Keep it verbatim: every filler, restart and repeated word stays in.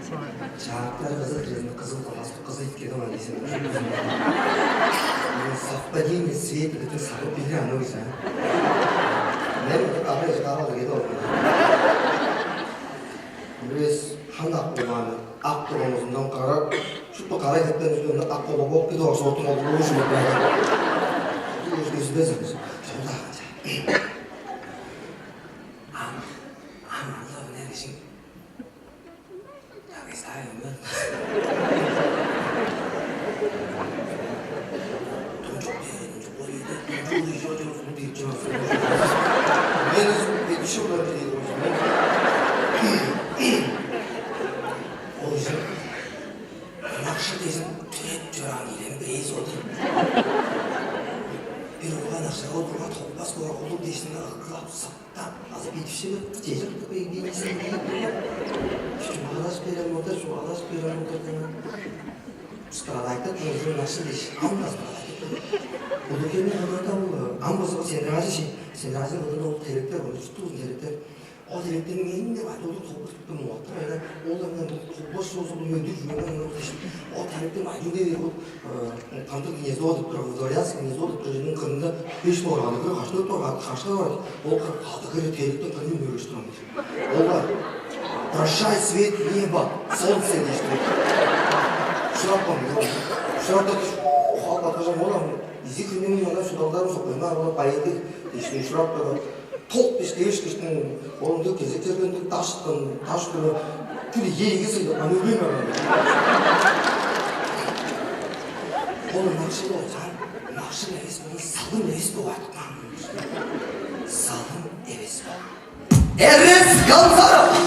Чаактар кызы кирезин кызыл кылгас, кызы иткени бар дээсең. Совпадение света деп сагып билир аны өзү. Мен кара эже кара алыр кеди ол. Бирээс хан ак болганы, ак турган узундан кара, шупту кара кеткен үстүнде ак болуп болуп кеди ошортуң олур ушум эппейди. Өзгөзүлбес эмес. Шонда канча. Ам ам анда неришиң. Ол ынакшы дезин, түрет чораан ийилени бирээзи ол-дур. Бир уруг ынакшыга ол турган толбас кора улуг дээшинден ыргылап сыптап азы бедишип чежип кыйгыйнысынчумагадаш берем болду, чугаалаш берем болду. Страдайтып ынакшы дээш, ам да страдайтып. Улугене ынада ол ам база сенражи сенражи ылын ол теректер, ол чуттугузун теректер. Ол теректерниң эң деп айтылып толбас кыптым оттур айда. Ол аңан толбас чоозулуп өндүр жүрген ол дээш. Ол теректен айыл дээр ол кандыг гнездо деп тур, дворянский гнездо деп тур жерниң кырында беш торганы кыра каштырып торганы кашка бар. Ол кыр калды кыра теректен кырын мөргүш турган. Олар: «Прощай, свет, небо, солнце» дээш. Шырапкан. Шырапта хал баткажан ол ам изи күнүнүн ана шудалдарын сокпайма ала байыды дээш. Шырапта ток бишкевишкиштиң оонда кезек чергенде даштан даш кылы күлү ээги сыйлап аны өлбейн барган. Ол ынакшыл болза, ынакшыл эвес болза, салым эвес болуп артып каан. Салым эвес бол. Эрес Галзаров.